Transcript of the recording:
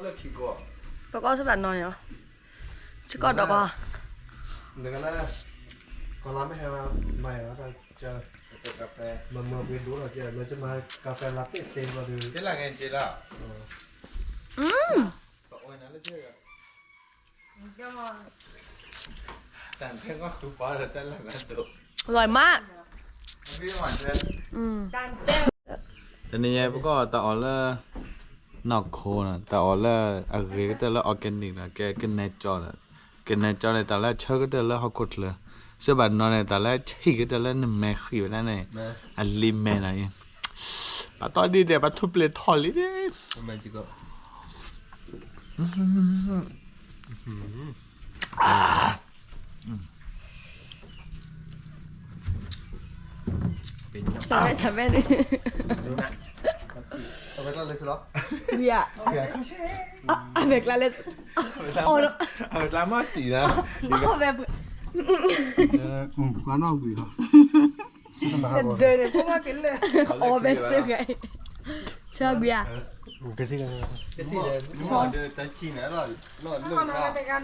ပကီၢ်စ့ၢ်ဘၣ်နီၤန့ၣ်, ဆ့ကီၢ်ဒီးကီၢ်, ကီၢ်လါမ့ၢ်ဟဲမၤယၤ, မၤမၤပှ့ၤဒိၣ်လီၤကဲ, မၤကမၤကါဖဲလါတ့ၢ်စ့လီၤဒီး, ကဲလၢငယ်ကဲလီၤ, လီၤမး, တနံၤညါပကီၢ်တၢ်အီၣ်လၢ နီၢ်ခိနီၤ, တၢ်အီၣ်လၢအဂ့ၤကတၢၢ်လၢ organic နီၤ, ကဲကနဲကၠီဒီး, ကနဲကၠီန့ၣ် တၢ်လၢဆၢကတၢၢ်လၢဟီၣ်ခိၣ်ချၢ, စ့ၢ်ဘၣ်နီၤန့ၣ် တၢ်လၢဆံးကတၢၢ်လၢနမဲာ်ဃံးဝဲဒၣ်န့ၣ်, အလံမဲာ်နီၤ, ပှၤတီဒ်ဒဲး ပှၤထူပျဲၢ်ထီၣ်လံ, ဆၢမဲာ်ဆၢမဲာ်န့ၣ်, အဝဲကျါလၢစလီၤ, ဝံၤဧါ, အဝဲကျါလၢ, အဝဲကျါမ့ၢ်တံၢ်လီၤ, မ့ၢ်အီၣ်ဝဲ, ကျါနီၣ်ဝံၤလီၤ, ဒၢးန့ၣ် ဖိမ့ၢ်က့ၤလၢ, အီၣ်ဝဲစ့ၢ်ကီး, ဆၢဘံဧါ, ကစံၣ်, တၢ်ဆံၣ်န့ၣ်,